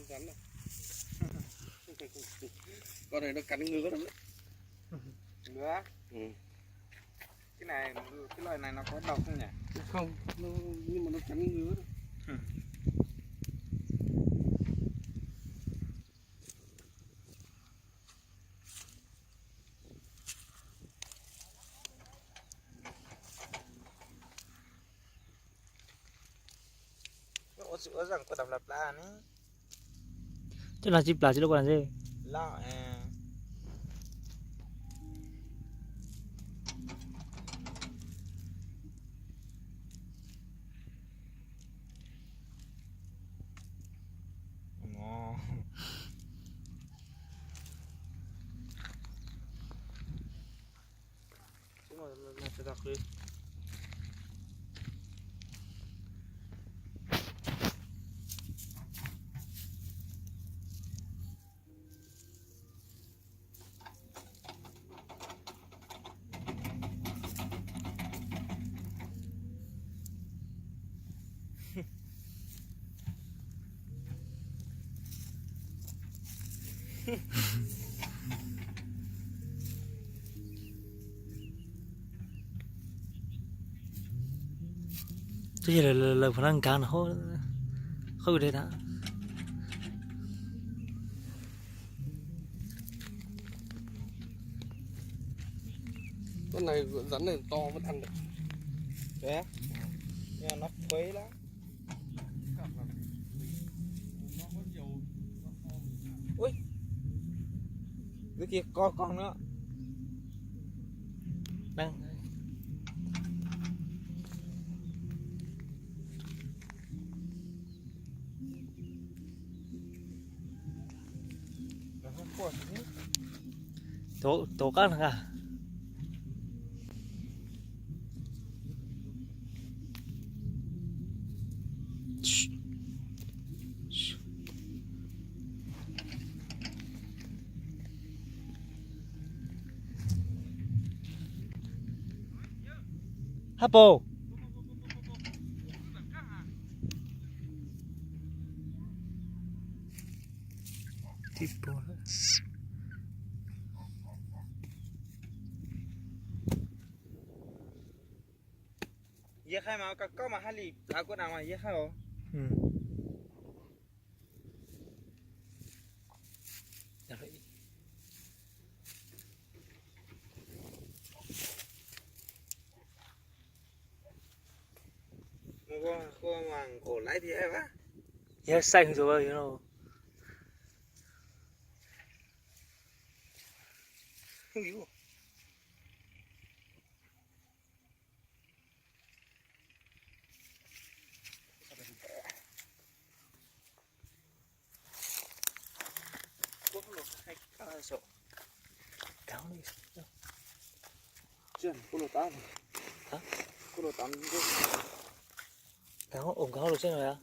Con này nó cắn ngứa lắm đấy. Ngứa. Ừ. Cái này, cái loại này nó có độc không nhỉ? Không, nó, nhưng mà nó cắn ngứa đấy. Ua tsis ua zaum kua dam la pla ne. Coj no tsis plas tsis lub kua dam ze. Loj. Twb yog lawv pom laj nkag no, qhov de na. Con này rắn này to vẫn ăn được. Đấy. Nhưng mà nó khuấy lắm. Ui. Dưới kia có con nữa. Đang. Tus qab no a. Hab pau. Tib pau. Yawg hais mas koj mas haj li plav kuv na mas yawg hais os. Yawg saib tus no. Nkag hauv lub tsev no a.